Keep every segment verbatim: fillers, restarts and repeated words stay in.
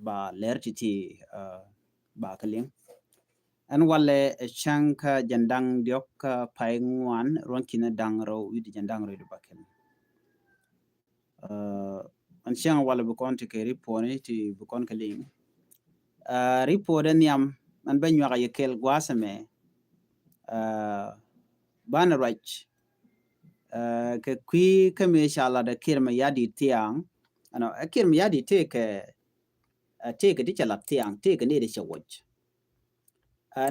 ba lɛr ti ti ba kɛ liŋ. Ɛn walɛ ɛ cäŋ kä jɛn da̱ŋ diɔk kä pay ŋuan ruɔ̱n kinɛ da̱ŋ rɛw wi̱cdɛ jɛn da̱ŋ rɛw di ba kɛn. Ɛn cäŋ walɛ bi kɔn ti kɛ ripot ni ti bi kɔn kɛ liŋ. Ripot ɛ nhiam ɛn bɛ nyuak a yɛ kɛl gua̱a̱th ɛmɛ. Banɛ ruac kɛ kui̱ kä mi ca lat ɛ Kiir Mayardit thiaŋ. Ɛnɔ ɛ Kiir Mayardit tëëkɛ tëëkɛ ti cɛ lat thiaŋ tëëkɛ ni ti cɛ wuɔc.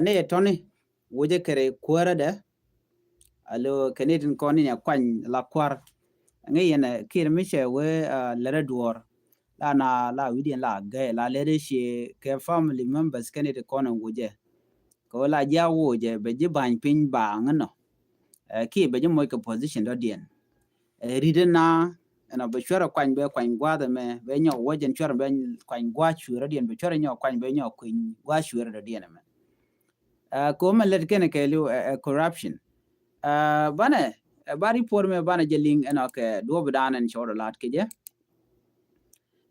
Ni tɔni wuɔcɛ kɛ rɛy kuärädɛ. Alo kɛ ni tin kɔn ni ni a kuany la kuar. Ŋäc yɛn Kiir mi cɛ wee lärä duɔ̱ɔ̱r la na la wi̱diɛn la gɛ la lɛt i̱ ciɛ kɛ family members kɛ ni ti kɔn in wuɔcɛ. Kɛ wee la jiak wuɔcɛ bɛ ji̱ ba̱ny piny baaŋ inɔ. Kiɛ bɛ ji̱ moc kɛ position dɔ̱diɛn. Ɛ ri̱t ina ɛnɔ bɛ cuɛrɛ kuany bɛ kuany gua̱a̱th ɛmɛ bɛ nyɔk wä jɛn cuɛrɛ bɛ kuany gua̱a̱th cuɛrɛ diɛn bɛ cuɛrɛ nyɔk kuany bɛ nyɔk kuany gua̱a̱th cuɛrɛ dɔ̱diɛn ɛmɛ. Ɛ ko̱mɛ lät kɛnɛ kɛ liw ɛ corruption. Ɛ banɛ ɛ ba ripot mɛ banɛ jɛ liŋ ɛnɔ kɛ duɔ̱p dan ɛn cɔɔd ɛ la̱t kɛ jɛ.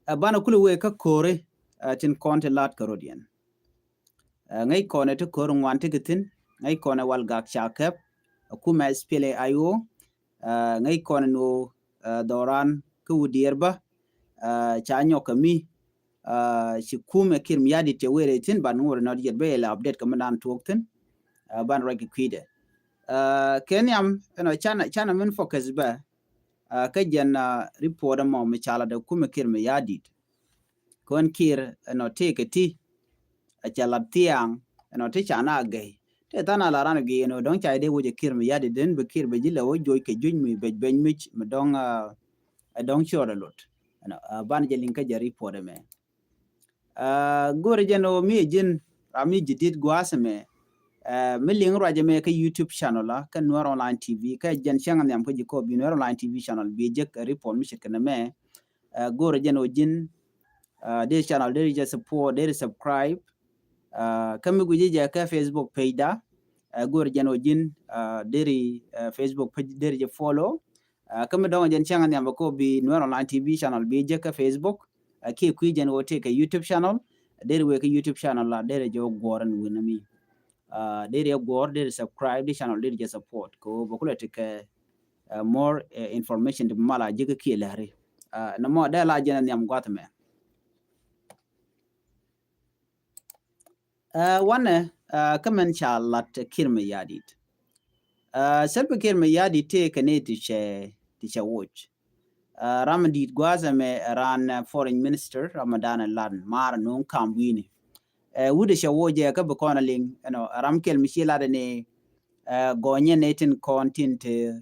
Ɛ banɛ kulɛ wee kä ko̱ri ɛ tin kɔn ti la̱t kä rɔ̱diɛn. Ŋäc kɔnɛ ti ko̱r ŋuan ti kɛ thi̱n, ŋäc kɔnɛ wal gak ca kɛp, ɛ kumɛ S P L A I O, ŋäc kɔnɛ ni ɣöö dhɔran kä wä diɛɛr bä ca nyɔk kɛ mi ci kumɛ Kiir Mayardit cɛ wee rɛy thi̱n ban ŋuɔr inɔ diɛt bä yɛ lɛ update kɛ mi dan tuɔɔk thi̱n. Ban ruac kɛ kui̱dɛ kɛ nhiam ɛnɔ canɛ canɛ min focus bä kä jɛn ripot ɛmɔ mi ca lat ɛ kumɛ Kiir Mayardit. Kɔn Kiir ɛnɔ tëëkɛ ti a cɛ lat thiaŋ ɛnɔ ti ca na gɛy. Tëë than a la ran gɛy ɛnɔ dɔ̱ŋ ca idee wec ɛ Kiir Mayardit den bi Kiir bɛ ji̱ lɛ wä joc kɛ juc mi bɛc bɛc mic mi dɔ̱ŋ ɛ dɔ̱ŋ ciɔɔr ɛ lot. Ɛnɔ ban jɛ liŋ kä jɛ ripot ɛmɛ. Go̱o̱rɛ jɛn ɣöö mi ɛ ji̱n ram mi ji̱ di̱t gua̱a̱th ɛmɛ. Mi liŋ ruac ɛmɛ kä YouTube channel la kä Nuer Online T V kä jɛn cäŋ nhiam kä ji̱ kɔp bi Nuer Online T V channel bi jek ripot mi ce̱tkɛ nɛmɛ. Go̱o̱rɛ jɛn ɣöö ji̱n dee channel dee jɛ support dee subscribe. Kä mi gui̱ci jɛ kä Facebook page da. Go̱o̱rɛ jɛn ɣöö ji̱n deri Facebook page deri jɛ follow. Kä mi dɔŋ jɛn cäŋ nhiam bɛ kɔp bi Nuer Online T V channel bi jek kä Facebook. Kiɛ kui̱ jɛn ɣöö tëë kɛ YouTube channel deri wee kä YouTube channel la deri jɛ wä guɔ̱ɔ̱r ɛn wi̱n mi. Deri jɛ guɔ̱ɔ̱r deri subscribe di channel deri jɛ support kɛ ɣöö bɛ kulɛ ti kɛ more information ti bi mal a jek kiɛ lɛri. Nɔmɔ dee la jɛn nhiam gua̱th mɛ. Wanɛ kä mɛn ca lat Kiir Mayardit. Salva Kiir Mayardit tëë kɛ ni ti cɛ ti cɛ woc. Ram di̱i̱t gua̱a̱th ɛmɛ ran foreign minister Ramadan Laden mar nuŋ kam wi̱ni. Wut cɛ woc jɛ kä bi kɔn a liŋ ɛnɔ ram kɛl mi ci lat ni gɔnyɛ ni tin kɔn tin te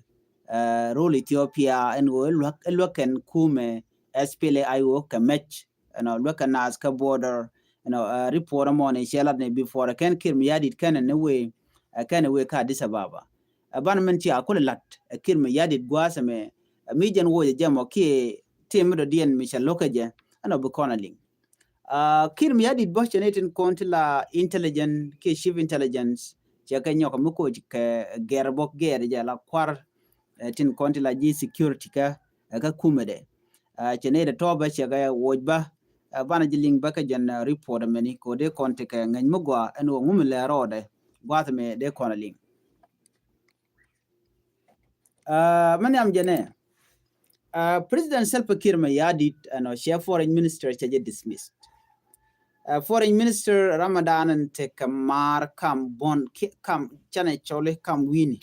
rol Ethiopia ɛn ɣöö luäk luäk kɛn kumɛ S P L A I O kɛ mɛc. Ɛnɔ luäk kɛ naath kä border ɛnɔ ripot ɛmɔ ni cɛ lat ni before kɛn Kiir Mayardit kɛn ni wee kɛn wee kä Addis Ababa. Ɛ ban min cia kulɛ lat ɛ Kiir Mayardit gua̱a̱th ɛmɛ mi jɛn woc ɛ jɛ mɔ kiɛ tim mi dɔ̱diɛn mi cɛ lo̱k ɛ jɛ ɛnɔ bi kɔn a liŋ. Kiir Mayardit bä cɛ ni tin kɔn ti la intelligence kiɛ chief intelligence cɛ kɛ nyɔk mi koc kɛ gɛr bɔk gɛr jɛ la kuar tin kɔn ti la ji̱ security kä ɛ kä kumɛ dɛ. Cɛ ni dɛ tɔpɛ cɛ kɛ woc bä banɛ ji̱ liŋ bä kɛ jɛn ripot mɛni kɛ wä dee kɔn ti kɛ ŋäc mi gɔaa ɛn wä ŋumi lɛ rɔɔdɛ gua̱th mɛ dee kɔn a liŋ. Mɛ nhiam jɛ nɛ President Salva Kiir Mayardit ɛnɔ cɛ foreign minister cɛ jɛ dismissed. Foreign minister Ramadan ɛn tekɛ maar kam bɔn kam canɛ cɔli kam wi̱ni.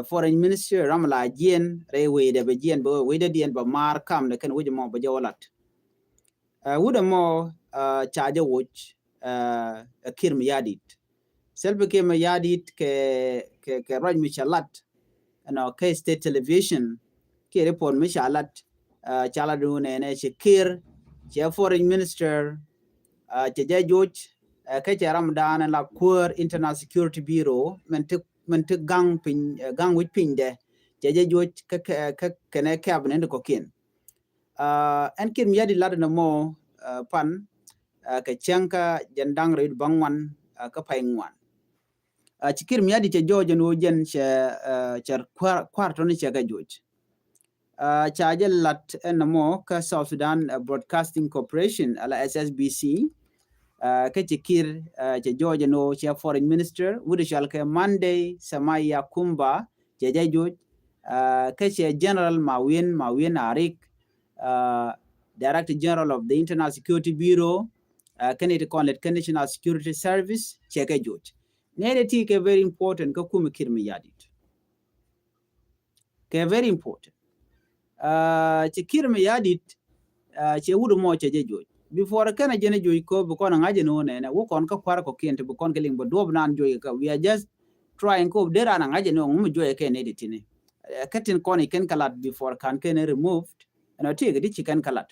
Foreign minister ram la jiɛn rɛy wecdɛ bɛ jiɛn bɛ wecdɛ diɛn bɛ maar kam ni kɛn wec mɔ bɛ jɛ wä lat. Wut ɛmɔ ca jɛ woc ɛ Kiir Mayardit. Salva Kiir Mayardit kɛ kɛ kɛ ruac mi ca lat ɛnɔ kɛ state television kiɛ report mi ca lat ca lat wun ɛnɛ cɛ Kiir cɛ foreign minister cɛ jɛ joc kɛ cɛ Ramadan la kuäär Internal Security Bureau min ti min ti gaŋ piny gaŋ wi̱c pinydɛ cɛ jɛ joc kɛ kɛ kɛnɛ cabinet kɔkiɛn. Ɛn Kiir Mayardit lat ɛn ɛmɔ pan kɛ cäŋ kä jɛn da̱ŋ rɛw baŋ ŋuan kä pay ŋuan. Ci Kiir Mayardit cɛ jɔɔc ɛn ɣöö jɛn cɛ cɛ kua̱r kua̱r tɔni cɛ kɛ joc. Ca jɛ lat ɛn nɔmɔ kä South Sudan Broadcasting Corporation ala S S B C. Kä cɛ Kiir cɛ jɔɔc ɛn ɣöö cɛ foreign minister wut cɔal kɛ Monday Samaya Kumba cɛ jɛ joc. Kä cɛ General Mawien Mawien Arik, Director General of the Internal Security Bureau, kä ni ti kɔn lɛt kä National Security Service cɛ kɛ joc. Nɛy ti kɛ very important kä kumɛ Kiir Mayardit. Kɛ very important. Cɛ Kiir Mayardit cɛ wut mɔ cɛ jɛ joc. Before kɛn a jɛn a joc kɔ bi kɔn a ŋa̱c ɛn ɣöö nɛnɛ wä kɔn kä kua̱r kɔkiɛn ti bi kɔn kɛ liŋ bä duɔp nan joc kɛ. We are just trying kɔ dee ran a ŋa̱c ɛn ɣöö ŋu mi joc kɛ nɛy ti tini. Kä tin kɔn i kɛn kɛ lat before kan kɛn removed. Ɛn ɔ ti kɛ di ci kɛn kɛ lat.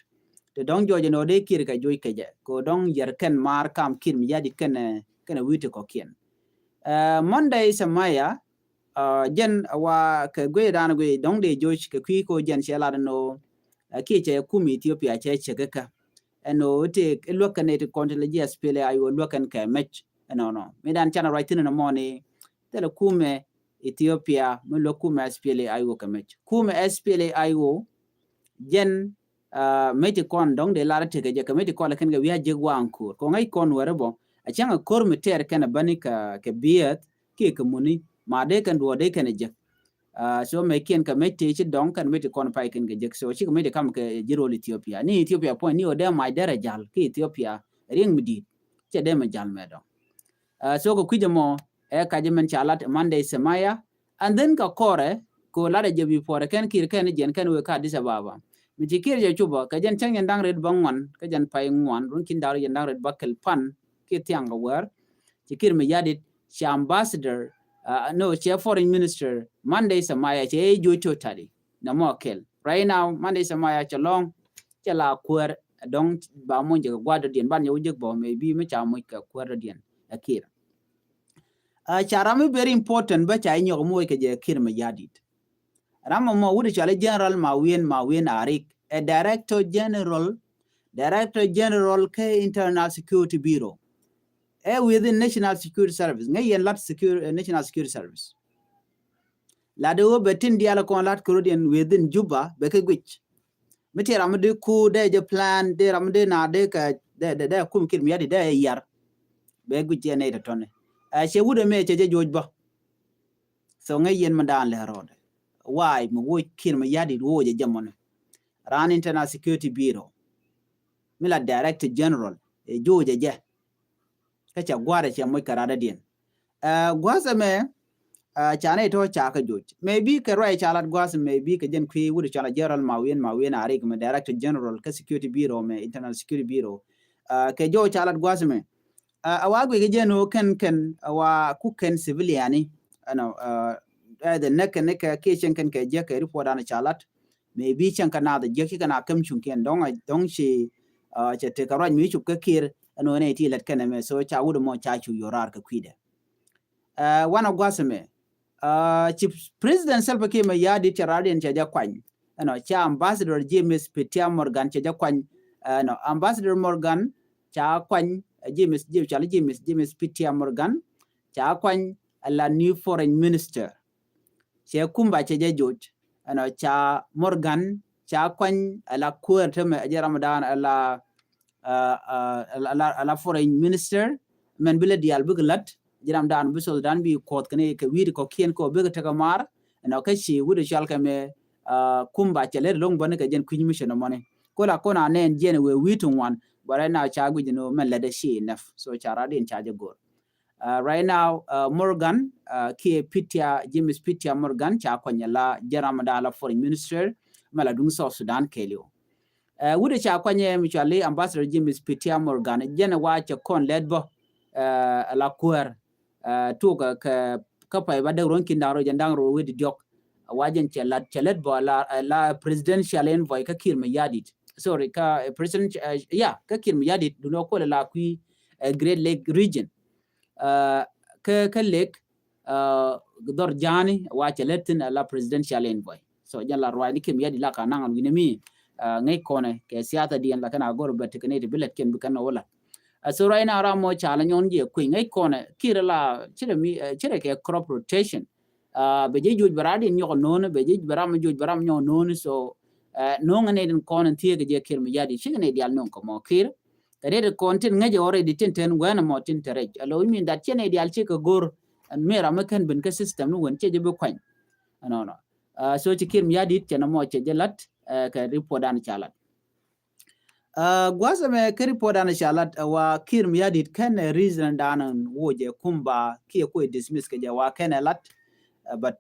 Ti dɔ̱ŋ jɔc ɛn ɣöö dee Kiir kɛ joc kɛ jɛ kɛ dɔ̱ŋ yɛr kɛn maar kam Kiir Mayardit kɛn kɛn wi̱i̱ ti kɔkiɛn. Monday Samaya, jɛn wa kɛ guiy dan guiy dɔŋ dee joc kɛ kui̱ ko jɛn cɛ lat ɛn ɣöö kiɛ cɛ kum Ethiopia cɛ cɛ kɛ kä ɛn ɣöö ti luäk kɛn ti kɔn ti lɛ jiɛ S P L A I O luäk kɛn kɛ mɛc ɛn ɣöö nɔ mi dan canɛ ruac thin ɛn ɣöö mɔni thilɛ kumɛ Ethiopia mi luäk kumɛ S P L A I O kɛ mɛc kumɛ S P L A I O jɛn mec ti kɔn dɔŋ dee lar tekɛ jɛ kɛ mec ti kɔn lɛ kɛn kɛ wi̱i̱ a jek waŋ ko̱r kɛ ŋäc kɔn wɛrɛ bɔ a cäŋ a ko̱r mi tɛɛr kɛn a bäni kɛ biɛth kiɛ kɛ muni ma dee kɛn duɔɔr dee kɛn a jek. So mec kiɛn kɛ mec ti ci dɔŋ kɛn mec ti kɔn pay kɛn kɛ jek so cikɛ mec ti kam kɛ ji̱ rol Ethiopia ni Ethiopia puɔ̱ny ni ɣöö dee mac derɛ jal ki Ethiopia riɛŋ mi di̱i̱t cɛ dee mɛ jal mɛ dɔŋ. So kɛ kui̱c ɛmɔ ɛ kac mɛn ca lat Monday Samaya. And then kɛ kɔrɛ kɛ lat a jɛ bi puɔrɛ kɛn Kiir kɛn jɛn kɛn wek kä Addis Ababa. Mi ci Kiir jɛ cupä kɛ jɛn cäŋ jɛn da̱ŋ ret bä ŋuan kä jɛn pay ŋuan run kin da̱ŋ ret jɛn da̱ŋ ret bä kɛl pan kiɛ thiaŋ kɛ wäär. Ci Kiir Mayardit ci ambassador, no, ci foreign minister Monday Samaya ci ɛ joc totally. Na mɔ kɛl right now Monday Samaya ci lɔŋ ci la kuäär dɔŋ ba muny jɛ kɛ gua̱a̱r dɔ̱diɛn ban jɛ wä jek bä maybe mi ca muc kɛ kuäär dɔ̱diɛn ɛ Kiir. Ca ram mi very important bä ca inyɔk muɔc kɛ jɛ Kiir Mayardit. Ram mɔ mɔ wut cɔal i̱ General Mawien Mawien Arik ɛ Director General, Director General kɛ Internal Security Bureau. Ɛ within National Security Service ŋäc yɛn lat security, National Security Service. Lat i̱ wä bɛ tin diaal kɔn lat kɛ rɔ̱diɛn within Juba bɛ kɛ guic. Mi ti ram mi dee ku dee jɛ plan dee ram mi dee na dee kɛ dee dee kum Kiir Mayardit dee yar. Bɛ guic jɛ nɛy tɔtɔni. Ɛ cɛ wut ɛmɛ cɛ jɛ joc bä. So ŋäc yɛn mi daan lɛ rɔɔdɛ. Why mi woc Kiir Mayardit woc ɛ jɛ mɔni. Ran Internal Security Bureau mi la Director General ɛ joc ɛ jɛ. Kä ca gua̱a̱r ɛ cɛ moc kɛ radä diɛn. Gua̱a̱th ɛmɛ ca nɛy tɔ̱ ca kɛ joc. Maybe kɛ ruac ca lat gua̱a̱th maybe kɛ jɛn kui̱ wut cɔal a General Mawien Mawien Arik mɛ Director General kä Security Bureau mɛ Internal Security Bureau. Kɛ jɔw ca lat gua̱a̱th ɛmɛ. A wa guic kɛ jɛn ɣöö kɛn kɛn a wa ku kɛn civiliani. Ɛnɔ ɛ the neck kɛn kɛ kiɛ cɛn kɛn kɛ jɛ kɛ report an ca lat. Maybe cɛn kɛ naath a jiäk ci kɛ na käm cuŋkiɛn dɔ̱ŋ a dɔ̱ŋ ci cɛ tekɛ ruac mi cup kä Kiir ɛn ɣöö nɛy ti lät kɛn ɛmɛ so ca wut ɛmɔ ca cu yo̱raar kɛ kui̱dɛ. Wanɛ gua̱th ɛmɛ ci President Salva Kiir Mayardit cɛ raar diɛn cɛ jɛ kuany. Ɛnɔ ca Ambassador James Petia Morgan cɛ jɛ kuany. Ɛnɔ Ambassador Morgan ca kuany James James cɔal James James Petia Morgan ca kuany ala new foreign minister. Cɛ Kumba cɛ jɛ joc ɛnɔ ca Morgan ca kuany ala kuäär tämɛ a jɛ ramdan ala ala foreign minister mɛn bi lɛ diaal bikɛ la̱t ji̱ ramdan bi South Sudan bi kuɔth kɛn kɛ wi̱i̱d kɔ̱kiɛn kɛ bikɛ tekɛ maar. Ɛnɔ kä ci wut cɔal kɛ mɛ Kumba cɛ lɛ lo̱ŋ bäni kɛ jɛn kui̱ny mission mɔni. Kola kɔn a nɛn jiɛn wee wi̱i̱ ti ŋuan but right now ca guic ni mɛn lɛ dɛ ci enough so ca rat in ca jɛ go̱r. Right now Morgan kiɛ Petia James Petia Morgan ca kuany la ji̱ ramdan la foreign minister mɛ la duŋ South Sudan kɛɛliw. Wut ca kuany mi cɔal i̱ Ambassador James Petia Morgan jɛn wa cɛ kɔn lɛt bä la kuäär. Tuk kɛ kä pay ba dek ruɔ̱n kin daŋ rɔ jɛn daŋ rɔ wet diɔk. Wa jɛn cɛ lat cɛ lɛt bä la la presidential envoy kä Kiir Mayardit. Sorry kä president ya kä Kiir Mayardit dunɔ kol la kui̱ Great Lake region. Kä kä lek dhɔr ja̱a̱ni wa cɛ lät thi̱n ala presidential envoy. So jɛn la ruacni Kiir Mayardit la ka naŋ an wi̱ni mi ŋäc kɔnɛ kɛ siasa diɛn la kɛn a gɔr bɛ tekɛ nɛy ti bi lät kiɛn bi kɛn ɔ wä lat. So right now ram mɔ ca la nyɔn jɛ kui̱ ŋäc kɔnɛ Kiir la cirɛ mi cirɛ kɛ crop rotation. Bɛ jɛ juɔc bɛ ram din nyɔk no̱o̱ni, bɛ jɛ bɛ ram juɔc bɛ ram nyɔk no̱o̱ni. So no̱o̱ŋ ni din kɔn in thiek jɛ Kiir Mayardit, cikɛ ni dial no̱o̱ŋ kɛ mɔ Kiir. Kɛ ni din kɔn tin ŋäc already tin ten wɛn mɔ tin te rɛc. Alo imin dat cɛ ni dial cikɛ go̱r ɛn mi ram mi kɛn bin kä system ni wɛn cɛ jɛ bi kuany. Ɛnɔnɔ. So ci Kiir Mayardit cɛ ni mɔ cɛ jɛ lat kɛ report dan ca lat. Gua̱th ɛmɛ kä report dan ca lat wa Kiir Mayardit kɛn ɛ reason dan wocɛ kumba kiɛ kuɛ dismiss kɛ jɛ wa kɛn ɛ lat. But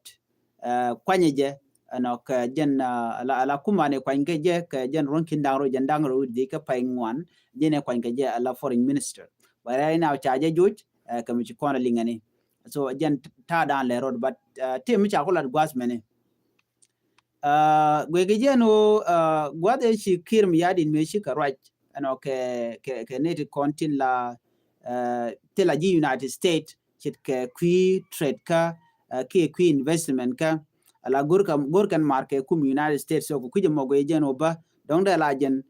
kuanyɛ jɛ ɛnɔ kɛ jɛn ala kumba ni kuany kɛ jɛ kɛ jɛn ruɔ̱n kin daŋ rɔ jɛn daŋ rɔ di kɛ pay ŋuan jɛn ɛ kuany kɛ jɛ ala foreign minister. But right now ca jɛ joc kɛ mi ci kɔn a liŋɛ ni. So jɛn ta̱a̱ dan lɛ rɔt but ti mi ca ku lat gua̱th mɛni. Guɛkɛ jɛn ɣöö gua̱th ëë ci Kiir Mayardit mëë cikɛ ruac ɛnɔ kɛ kɛ kɛ neti kɔn tin la thil a ji̱ United States ce̱tkɛ kui̱ trade kä kiɛ kui̱ investment kä. Ala go̱r kɛn go̱r kɛn mar kɛ kum United States so kɛ kui̱c ɛmɔ guɛkɛ jɛn ɣöö bä dɔ̱ŋ dee la jɛn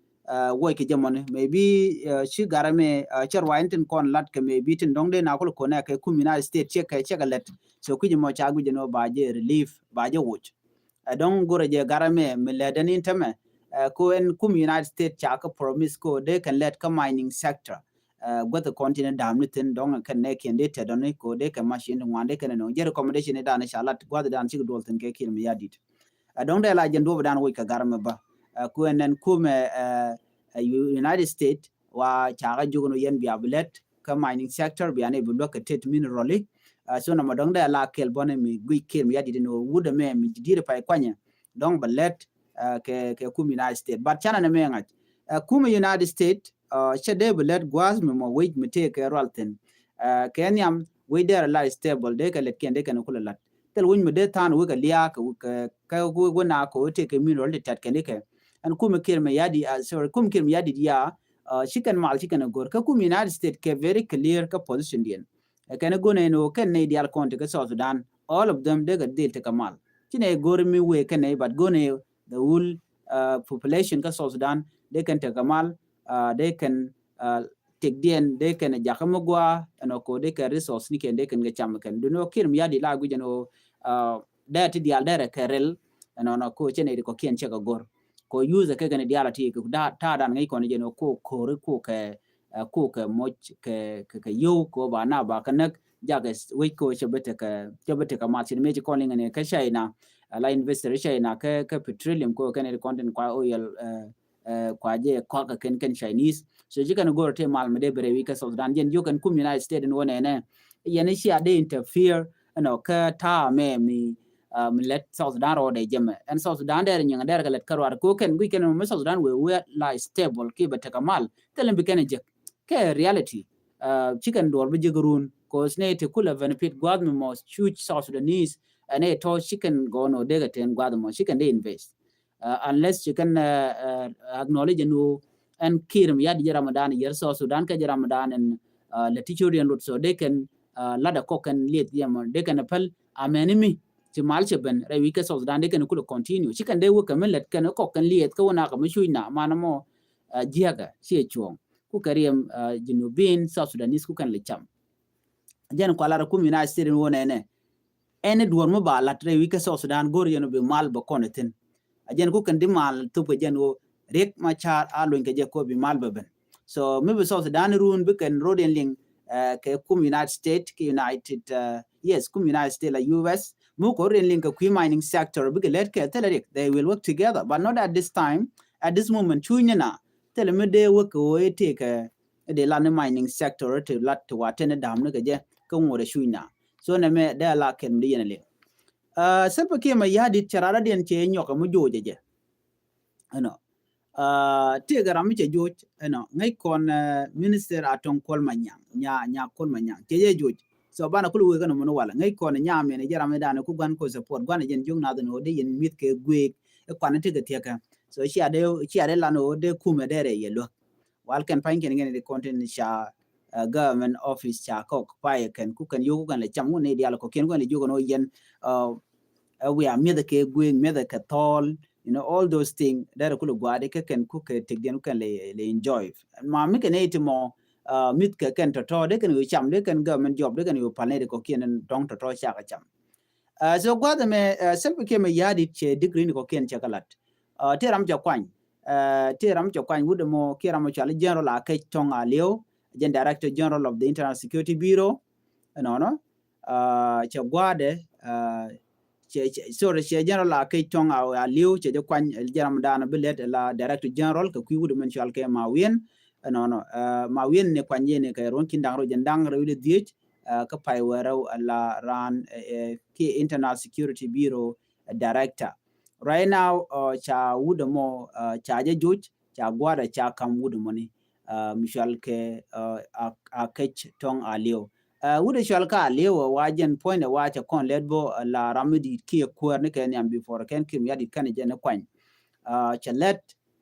wuɔc kɛ jɛ mɔni maybe ci garɛ mi cɛ ruac tin kɔn lat kɛ maybe tin dɔ̱ŋ dee na kul kɔnɛ kɛ kum United States ciɛ kɛ ciɛ kɛ lɛt. So kui̱c ɛmɔ ca guic jɛn ɣöö ba jɛ relief ba jɛ woc. Ɛ dɔ̱ŋ go̱rɛ jɛ garɛ mɛ mi lɛ dɛn in tämɛ ko ɛn kum United States ca kä promise ko dee kɛn lɛt kä mining sector. Guäth kɔn tin dam ni thin dɔ̱ŋ kɛn nɛ kiɛn dee tɛt dɔ̱ni ko dee kɛn machine ti ŋuan dee kɛn nɔ jɛ recommendation ni dan ca lat guäth dan cik duɔl thin kɛ Kiir Mayardit. Ɛ dɔ̱ŋ dee la jɛn duɔp dan woc kɛ garɛ mɛ ba ko ɛn ɛn kumɛ United States wa ca kä jok ni yɛn bia bi lɛt kä mining sector bia ni bi luäk kɛ tet mineral. So nɔmɔ dɔ̱ŋ dee la kɛl bɔni mi guic Kiir Mayardit ni wut ɛmɛ mi di̱i̱t pay kuanyɛ dɔ̱ŋ bɛ lɛt kɛ kɛ kum United States but canɛ ni mɛ ŋa̱c kum United States cɛ dee bi lɛt gua̱a̱th mi mɔ wec mi tëë kɛ rual thin. Kɛ nhiam wec dee la stable dee kɛ lɛt kiɛn dee kɛn kulɛ lat thil wec mi dee tha̱a̱n wek kɛ lia̱a̱ kɛ kɛ wek wek na kɛ wek tëë kɛ mineral ti tat kɛn dee kɛ. Ɛn kum Kiir Mayardit sorry kum Kiir Mayardit ya ci kɛn mal ci kɛn go̱r kä kum United States kɛ very clear kä position diɛn. Kɛn go̱n ɛn ɣöö kɛn nɛy diaal kɔn ti kä South Sudan all of them dee kɛ dhil ti kɛ mal. Ci nɛy go̱r mi wee kɛn nɛy but go̱n ɛ the whole population kä South Sudan dee kɛn ti kɛ mal dee kɛn tëkdiɛn dee kɛn jakä mi gua ɛn ɣöö ko dee kɛn resource ni kɛn dee kɛn kɛ cam kɛn duni ɣöö Kiir Mayardit la guic ɛn ɣöö dee ti diaal dee rɛ kɛ rɛl. Ɛn ɣöö ko cɛ nɛy ti kɔ̱kiɛn cɛ kɛ go̱r ko use kɛ kɛn diaal a ti kɛ ta̱a̱ dan ŋäc kɔn jɛn ɣöö ko ko̱ri ko kɛ ko kɛ moc kɛ kɛ yio̱w ko ba na ba kɛ näk jakɛ wec ko cɛ bä tekɛ cɛ bä tekɛ mat cin meci kɔn liŋɛ ni kä China. Ala investor China kä kä petroleum ko kɛn ri kɔn tin kua oil kua jɛ kɔk kɛ kɛn kɛn Chinese. So ci kɛn go̱r te mal mi dee bere wi̱i̱ kä South Sudan jɛn jiök kɛn kum United States in wä nɛnɛ yɛn cia dee interfere ɛnɔ kä ta̱a̱ mɛ mi mi lɛt South Sudan rɔɔdɛ jɛmɛ ɛn South Sudan dɛr nyiŋ dɛr kɛ lɛt kä ruar ko kɛn guic kɛn mi South Sudan wee wee la stable ki bɛ tekɛ mal thilɛ bi kɛn jek. Kɛ reality ci kɛn duɔl bi jek run cause nɛ ti kulɛ benefit guath mi mɔ cuc South Sudanese. Ɛn ɛ tɔ ci kɛn gɔɔn ɔ dee kɛ ten guath mɔ ci kɛn dee invest. Unless ci kɛn acknowledge ɛn ɣöö ɛn Kiir Mayardit jɛ Ramadan yɛr South Sudan kɛ jɛ Ramadan ɛn lɛ ti coriɛn rot so dee kɛn ladɛ kɔk kɛn lieth yɛmɔ dee kɛn päl amɛni mi ci mal cɛ ben rɛy wi̱c kɛ South Sudan dee kɛn kulɛ continue ci kɛn dee wek kɛ mi lɛt kɛn kɔk kɛn lieth kä wä nakɛ mi cuc na man mɔ jiäkɛ ciɛ cuɔ̱ɔ̱ŋ. Ku kɛ riɛm Junubin South Sudanese ku kɛn lɛ cam. Jɛn kualar kum United States in wä nɛnɛ ɛn duɔr mi ba lat rɛy wi̱c kä South Sudan go̱r yɛn bi mal bɛ kɔn ithin. A jɛn ku kɛn di mal thop kɛ jɛn wä Riek Machar a luny kɛ jɛ ko bi mal bɛ ben. So mi bi South Sudan run bi kɛn road in liŋ kɛ kum United States kɛ United yes kum United States la U S mi kɛ road in liŋ kɛ kui̱ mining sector bi kɛ lɛt kɛ thilɛ Riek they will work together but not at this time. At this moment cuny ni na thilɛ mi dee wä kɛ wä itek kɛ dee lan ni mining sector ti lat ti wa teni dam ni kɛ jɛ kä ŋuɔrɛ cuny na. So nɛ mɛ dee la kɛn mi di yɛn a liŋ. Salva Kiir Mayardit cɛ rara diɛn cɛ nyɔk mi joc jɛ. Ɛnɔ tëëkɛ ram mi cɛ joc ɛnɔ ŋäc kɔn minister a tɔŋ Kuɔl Manyaŋ nya nya Kuɔl Manyaŋ cɛ jɛ joc. So banɛ kul wek ɛnɔ muni walɛ ŋäc kɔn nya mɛn jɛ ram mi danɛ ku guan ko support guanɛ jɛn jiök nath ɛnɔ dee yɛn mi̱th kɛ guek. Ɛ kuan tëëkɛ thiɛkɛ so cia dee cia dee lan ɔ dee kumɛ dee rɛ yɛ luäk. Wal kɛn pa̱ny kɛn kɛn di kɔn tin ca government office ca kɔk payɛ kɛn ku kɛn yio̱k ku kɛn lɛ cam ku ni dial kɔkiɛn ku kɛn lɛ jiök kɛn wä yɛn. Ɛ wiaa mi̱ethɛ kɛ gueŋ mi̱ethɛ kɛ thɔɔl. You know all those things derɛ kulɛ gua̱a̱di kɛ kɛn ku kɛ tëkdiɛn ku kɛn lɛ enjoy. Ma mi kɛn iti mɔ mi̱th kɛ kɛn tɔ̱tɔ̱ dee kɛn yo̱ cam dee kɛn government job dee kɛn yo̱ pal ni di kɔkiɛn dɔ̱ŋ tɔ̱tɔ̱ cakɛ cam. Uh, so gua̱th ɛmɛ, uh, Salva Kiir Mayardit cɛ degree ni kɔ̱kiɛn cɛ kɛ lat. Uh, tëë ram cɛ kuany. Uh, tëë ram cɛ kuany wut ɛmɔ kiɛ ram cɔal General Akec Tong Aliu, jɛn Director General of the Internal Security Bureau. Ɛnɔnɔ. Uh, cɛ gua̱dɛ, uh, cɛ, cɛ, sorry, cɛ General Akec Tong Aliu cɛ jɛ kuany, jɛ ram dan bi lɛt la Director General kɛ kui̱ wut ɛmɛn cɔal kɛ Mawien. Ɛnɔnɔ. Uh, Mawien ni kuany yɛ ni kɛ ruɔ̱n ki̱n da̱ŋ rɛw jɛn da̱ŋ rɛw wi̱cdɛ dhiec, uh, kä pay wee rɛw la raan, uh, uh, kiɛ Internal Security Bureau, uh, Director. Right now, uh, ca wut ɛmɔ, uh, ca jɛ joc, ca gua̱dɛ ca kam wut ɛmɔni, uh, mi cɔal kɛ, uh, Akec Tong Aliu. Uh, wut ɛ cɔal kɛ Aliu, uh, wa jɛn puɔ̱nydɛ wa cɛ kɔn lɛt bä, uh, la ram mi di̱i̱t kiɛ kuäär ni kɛ nhiam before kɛn Kiir Mayardit kɛn jɛn ni kuany. Uh, cɛ lɛt,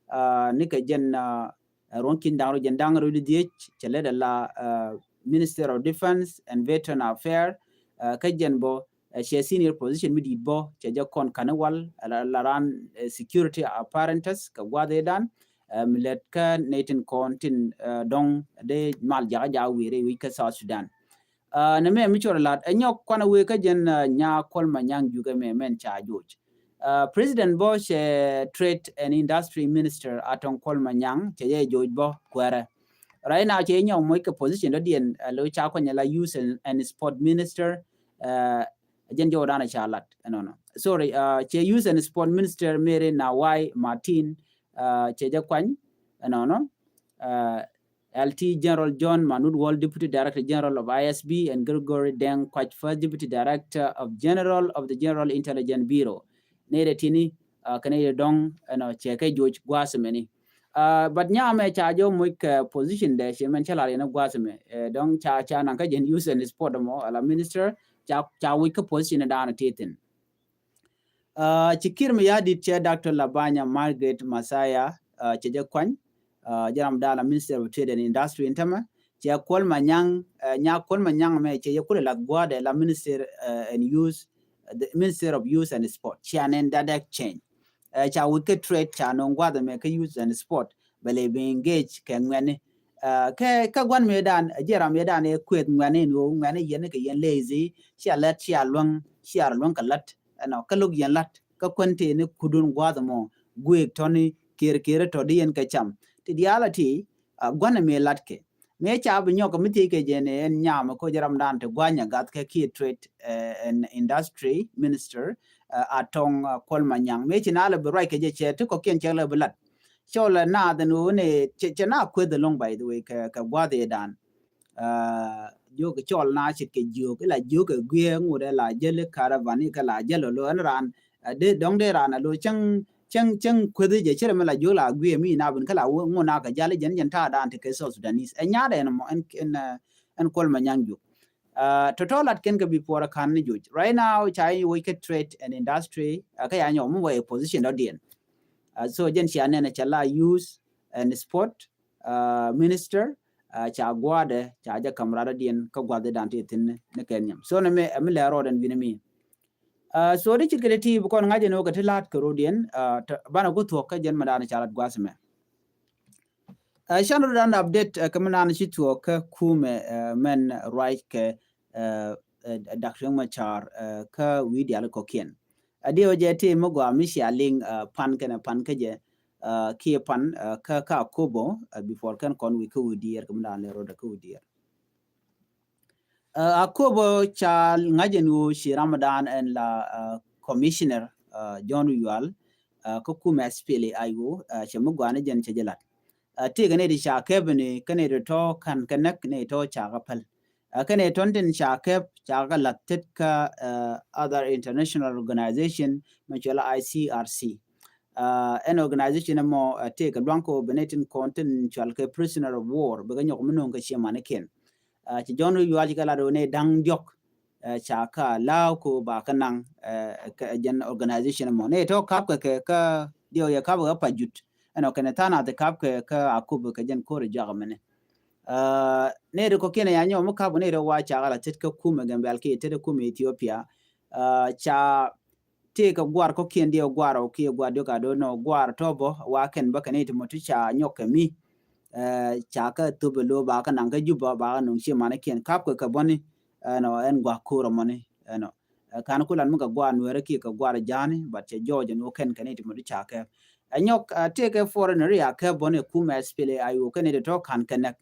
uh, ni kɛ jɛn, uh, uh, ruɔ̱n ki̱n da̱ŋ rɛw jɛn da̱ŋ rɛw wi̱cdɛ dhiec, cɛ lɛt ala, uh, Minister of Defense and Veteran Affairs, uh, kä jɛn bä, uh, cɛ senior position mi di̱i̱t bä, cɛ jɛ kɔn ka̱n wal, ala, ala raan, uh, security apparatus kɛ gua̱dhɛ dan, uh, mi lɛt kä nɛy tin kɔn tin, uh, dɔ̱ŋ dee mal jakä jakä wëë rɛy wec kä South Sudan. Uh, nɛ mɛ mi cɔr lat, ɛ nyɔk kuanɛ wëë kä jɛn, uh, Nyakuɔl Manyang Juuk ɛmɛ mɛn ca joc. Uh, President bä cɛ Trade and Industry Minister Atong Kuol Manyang cɛ jɛ joc bä kuɛrɛ. Right now cɛ nyɔk moc kɛ position dɔ̱diɛn, uh, lo ca kuany la Youth and, and Sport Minister, uh, jɛn jɔw dan ca lat, ɛnɔnɔ. Sorry, uh, cɛ Youth and Sport Minister Mary Nawai Martin, uh, cɛ jɛ kuany, ɛnɔnɔ. Uh, L T General John Manut Wall, Deputy Director General of I S B, and Gregory Deng Kuac, First Deputy Director of General of the General Intelligence Bureau. Nɛy rɛ tini, uh, kɛ nɛy rɛ dɔ̱ŋ, ɛnɔ, cɛ kɛ joc gua̱a̱th mɛni. Uh, but nyamɛ ca jɔ moc kɛ position dɛ, cɛ mɛn cɛ lar yɛn gua̱a̱th mɛ. Uh, dɔ̱ŋ ca, ca naŋ kä jɛn Youth and Sport mɔ, ala minister, ca, ca wi̱c kä position dan ti thin. Uh, ci Kiir Mayardit cɛ Doctor Labanya Margaret Mathias, uh, cɛ jɛ kuany, uh, jɛ ram dan la Minister of Trade and Industry in tämɛ, cɛ Kuol Manyang, uh, Nyakuɔl Manyang mɛ cɛ jɛ kulɛ la gua̱dɛ la Minister, uh, and Youth, uh, the Minister of Youth and Sport, cɛ nɛn dada change. Uh, ca wi̱c kɛ trade ca nɔŋ gua̱dɛ mɛ kɛ youth and sport, bɛ lɛ bi engage kɛ ŋuɛni. Uh, kɛ, kɛ gua̱n mëë dan, jiɛ ram mëë dan ɛ kueth ŋuɛni ni ɣöö ŋuɛni yɛn kɛ yɛn lazy, cia lɛt cia luäŋ, cia luäŋ kɛ lät. Ɛnɔ, kä lo̱k yɛn la̱t kä kuän tëë ni kudun gua̱a̱th ɛmɔ guëëk tɔ̱ni kër kër tɔ̱ di yɛn kɛ cam. Ti diaal a ti, uh, gua̱n ɛmɛ la̱t kɛ. Mëë ca bi nyɔk kɛ mi thiec kɛ jɛ ni ɛn nyam kä jɛ ram dan ti gua̱ny a gath kɛ kiɛ trade, uh, and industry minister, uh, Atong, uh, Kuol Manyang. Mëë ci na lɛ bi ruac kɛ jɛ cɛ ti kɔkiɛn cɛ lɛ bi la̱t. Cɔl ɛ naath ɛn ɣöö ni cɛ, cɛ na kueth ɛlɔ̱ŋ, by the way, kɛ, kɛ gua̱th ëë dan. Uh, jiök cɔl na ce̱tkɛ jiök, ila jiök ɛ guiɛ ŋut ɛ la jäl caravan kɛ la jäl alo ɛn raan, uh, dee dɔ̱ŋ dee raan alo cäŋ, cäŋ, cäŋ kueth jɛ cɛ rɛ mi la jiök la guiɛ mi na bin kä la ŋut na kɛ jal jɛn jɛn ta̱a̱ dan ti kɛ South Sudanese. Ɛ nyaat ɛn mɔ ɛn, ɛn, uh, ɛn Kuol Manyang jiök. Uh, tɔ̱tɔ̱ lat kɛn kɛ bi puɔrɛ ka̱n ni joc. Right now ca i̱ woc kɛ trade and industry, uh, kä ya nyɔk mi wä ɛ position dɔ̱diɛn. Uh, so jɛn cia nɛn cɛ la youth and sport, uh, minister, uh, ca gua̱dɛ, ca jɛ ka̱m rat dɔ̱diɛn kä gua̱dɛ dan ti thi̱n ni kɛ nhiam. So ni mi, mi lɛ rɔɔdɛn wi̱ni mi. Uh, so di ci kɛ ti bi kɔn ŋa̱c ɛn wä kɛ ti la̱t kɛ rɔɔdiɛn, uh, banɛ ku thuɔ̱k kä jɛn mi dan ca lat gua̱th mɛ. Uh, can rɔɔdan update, uh, kɛ mi nan ci thuɔ̱k kä kumɛ, uh, mɛn ruac kɛ, uh, uh, Dak Riek Machar, uh, kä wi̱i̱ diaal kɔ̱kiɛn. A diɛ wä jɛ ti mi gɔaa mi cia liŋ, uh, pan kɛnɛ pan kä jɛ, uh, kiɛ pan, uh, kä, kä Akobo, uh, before kɛn kɔn wi̱i̱ kä wi̱i̱ diɛɛr kɛ mi nan lɛ rɔɔdɛ kä wi̱i̱ diɛɛr. Uh, Akobo ca ŋa̱c ɛn ɣöö ci Ramadan ɛn la, uh, commissioner, uh, John Yual, uh, kä kumɛ S P L A I O, uh, cɛ mi gɔaa ni jɛn cɛ jɛ lat. Uh, tëëkɛ nɛy ti ca kɛp ni kä nɛy ti tɔ̱ ka̱n kɛ näk nɛy tɔ̱ ca kɛ päl. Uh, kä nɛy tɔ̱n tin ca kɛp ca kɛ la̱th tet kä, uh, other international organization mɛ cual I C R C. Uh, ɛn organization ɛmɔ, uh, tëëkɛ luaŋ kɛ ɣöö bɛ nɛy tin kɔn tin cual kɛ prisoner of war bɛ kɛ nyɔk mi no̱o̱ŋ kɛ ciɛ manikiɛn. Uh, ci John Yual ci kɛ lat ɣöö nɛy da̱ŋ diɔ̱k, uh, ca kɛ allow kɛ ɣöö ba kɛ naŋ, uh, kɛ jɛn organization ɛmɔ. Nɛy tɔ̱ ka̱p kɛ kɛ kä diɔ̱k yɛ ka̱p kɛ kä Pajut. Ɛnɔ kɛnɛ tha̱a̱ŋ nath ka̱p kɛ kä Akobo kɛ jɛn ko̱r juak mɛnɛ. Uh, nɛy ti kɔ̱kiɛn ya nyɔk mi ka̱p kɛ nɛy ti wa ca kɛ la tet kä kumɛ Gambɛl kiɛ tet kä kumɛ Ethiopia. Uh, ca tëëkɛ gua̱r kɔ̱kiɛn diɛ gua̱r ɔ kiɛ gua̱r diɔ̱k a do̱n nɔ gua̱r tɔ̱ bä wa kɛn bä kɛn i̱ ti mɔ ti ca nyɔk kɛ mi. Eh, ca kä thop ɛ lo̱ ba kä naŋ kä Juba ba kä nuŋ ci manikiɛn ka̱p kɛ kɛ bäni. Ɛnɔ ɛn gua̱r ko̱r ɛmɔni ɛnɔ. Ɛ, kan ku lat mi kɛ gua̱a̱r Nuɛɛri kiɛ kɛ gua̱a̱r Ja̱a̱ni, but cɛ jɔɔc ɛn ɣöö kɛn kɛ nɛy ti mɛ di ca kɛp. Ɛ nyɔk, ɛ, tëëkɛ foreigner ri a kɛp bä ni kumɛ S P L A I O kɛn nɛy ti tɔ̱ ka̱n kɛ näk.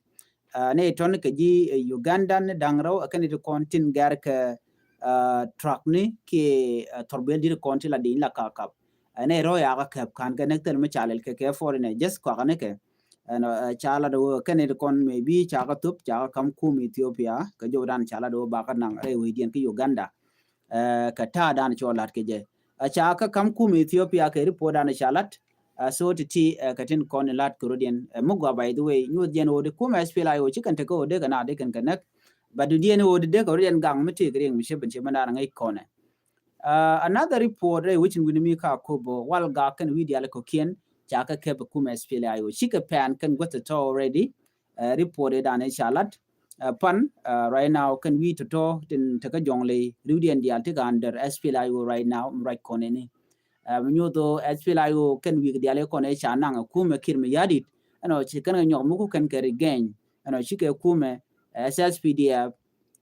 Ɛ, nɛy tɔ̱ ni kɛ ji̱, ɛ, Uganda ni da̱ŋ rɛw, ɛ, kɛn nɛy ti kɔn tin gɛr kɛ, ɛ, truck ni kiɛ, ɛ, thɔrbiɛl di̱t kɔn ti la di̱ny la kakap. Ɛ, nɛy rɔ̱ yakä kɛp ka̱n kɛ näk thil mi ca lɛl kɛ kɛ foreigner, just kɔakä ni kɛ. Ɛn, ɛ, ca lat ɣöö kɛn nɛy ti kɔn maybe ca kɛ thop, ca kɛ ka̱m kum Ethiopia, kɛ jɔwdan ca lat ɣöö bakä naŋ rɛy wecdiɛn kä Uganda. Ɛ, kɛ ta̱a̱ dan cɔ lat kɛ jɛ. Ɛ, ca kɛ ka̱m kum Ethiopia kɛ report dan ca lat. Ɛ, so ti ti, ɛ, kɛ tin kɔn in lat kɛ rɔ̱diɛn. Ɛ, mi gɔaa, by the way, nyuɔth jɛn ɣöö di kum S P L A I O ci kɛn tekɛ ɣöö dee kɛ na dee kɛn kɛ näk. But di diɛn ɣöö di dee kɛ rɔ̱diɛn gaŋ mi tëëk riɛŋ mi cep in cep mi naan ŋäc kɔnɛ. Ɛ, another report rɛy wecin wi̱ni mi ka kobo wal gak kɛn wi̱i̱ diaal kɔ̱kiɛn ca kɛ kɛp kum S P L A I O. Ci kɛ pɛn kɛn guäth tɔ̱ already. Ɛ, report ɛ dan ɛ ca lat. Ɛ, pan, ɛ, right now kɛn wi̱i̱ tɔ̱tɔ̱ tin tekɛ jɔŋ ley riwdiɛn diaal tekɛ under S P L A I O right now, mi ruac kɔn ɛni. Ɛ, mi nyuth ɣöö S P L A I O kɛn wi̱i̱ diaal ɛ kɔn ɛ ca naŋ ɛ kumɛ Kiir Mayardit. Ɛnɔ ci kɛn kɛ nyɔk mi ku kɛn kɛ regain. Ɛnɔ ci kɛ kumɛ, ɛ, S S P D F.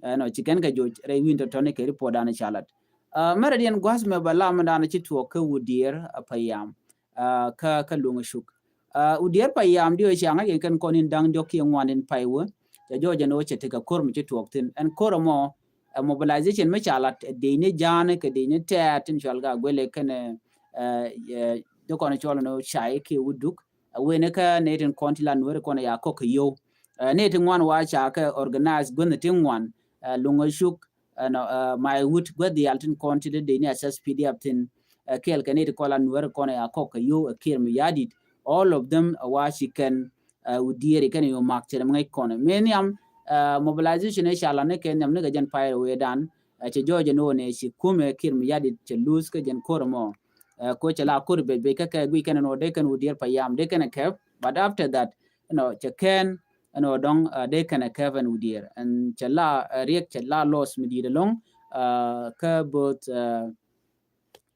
Ɛnɔ ci kɛn kɛ joc rɛy wi̱i̱n tɔ̱tɔ̱ ni kɛ report dan ɛ ca lat. Ɛ, mɛrɛ diɛn gua̱th mɛ ba lam dan ci tuɔɔk kä Wudiɛɛr, ɛ, Payam. Ɛ, kä, kä Luŋ Cuk. Ɛ, Wudiɛɛr Payam diɔ cia ŋa̱c kɛn kɔn in da̱ŋ diɔ̱k kiɛ ŋuan in pay wä. Cɛ jɔɔc ɛn ɣöö cɛ tekɛ ko̱r mi ci tuɔɔk thi̱n. Ɛn ko̱r ɛmɔ, ɛ, mobilization mi ca lat, ɛ, dec ni Ja̱a̱ni kɛ dec ni tɛɛt tin cual ka guɛlɛ kɛn, ɛ, ɛ, dee kɔn cual ni cay kiɛ Wuduk. Ɛ, wen kä nɛy tin kɔn ti la Nuɛɛri kɔn ya kɔk kɛ yio̱w. Ɛ, nɛy ti ŋuan wa ca kɛ organize guänh ti ŋuan, ɛ, Luŋ Cuk, ɛnɔ, ɛ, Maiwut guäth diaal tin kɔn ti dee dec ni S S P D F tin, ɛ, kɛɛl kɛ nɛy ti kɔn la Nuɛɛri kɔn ya kɔk kɛ yio̱w, ɛ, Kiir Mayardit. All of them, ɛ, wa ci kɛn, ɛ, Wudiɛɛr kɛn yio̱w mak cɛ rɛ mi ŋäc kɔn. Mɛ nhiam, ɛ, mobilization ɛ ca la ni kɛ nhiam ni kɛ jɛn pay rɛ wee dan, ɛ, cɛ jɔɔc ɛn ɣöö nɛ ci kumɛ Kiir Mayardit cɛ lose kä jɛn ko̱r ɛmɔ. Ɛ, ko cɛ la ko̱r bec bec kä kɛ guic kɛn ɛn ɣöö dee kɛn Wudiɛɛr Payam dee kɛn ɛ kɛp, but after that, ɛnɔ, cɛ kɛn ɛn ɣöö dɔ̱ŋ, ɛ, dee kɛn ɛ kɛp ɛn Wudiɛɛr. Ɛn cɛ la, ɛ, riɛk cɛ la loss mi di̱i̱t ɛlɔ̱ŋ, ɛ, kä both, ɛ,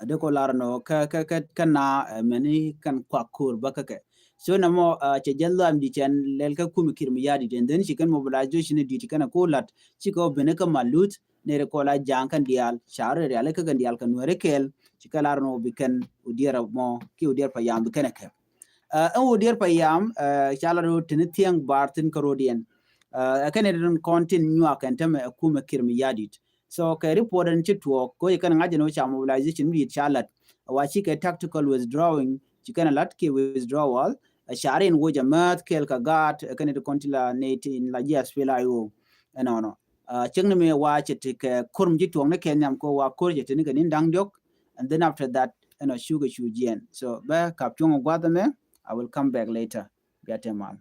dee kɔ lar ɛnɔ kä, kä, kä, kä na, ɛ, mɛni kɛn kuak ko̱r bä kä kɛ. So nɛmɔ, ɛ, cɛ jɛ lɔam di cɛn lɛl kä kumɛ Kiir Mayardit, and then ci kɛn mobilization di̱i̱t kɛn ɛ ko lat, ci kɛ ɔ ben kä Malut, nɛy ti kɔn la Ja̱a̱ŋ kɛn diaal, ca rɔ riali kä kɛn diaal kɛ Nuɛɛri kɛɛl, ci kɛ lar ɛn ɣöö bi kɛn Wudiɛɛr ɛmɔ kiɛ Wudiɛɛr Payam bi kɛn ɛ kɛp. Ɛ, ɛn Wudiɛɛr Payam, ɛ, ca lar ɣöö teni thiäŋ bar thi̱n kä rɔ̱diɛn. Ɛ, ɛ kɛn in kɔn tin nyuak kɛn tämɛ ɛ kumɛ Kiir Mayardit. So kɛ report ɛn ci tuɔɔk, ko ci kɛn ŋa̱c ɛn ɣöö ca mobilization mi di̱i̱t ca lat. Wa ci kɛ tactical withdrawing, ci kɛn lat kiɛ withdrawal. Ɛ, ca rin woc ɛ määth kɛɛl kɛ gaat, ɛ kɛn in kɔn ti la nɛy tin la ji̱ S P L A I O. Ɛnɔnɔ. Ɛ, cäŋ ni mëë wa cɛ ti kɛ ko̱r mi ci tuɔɔk ni kɛ nhiam kɛ wa ko̱r cɛ ti ni kɛ ni̱n da̱ŋ diɔ̱k. And then after that, ɛnɔ, cukɛ cu jiɛn. So bɛ kap cuɔ̱ŋ gua̱th ɛmɛ, I will come back later. Bia te mal.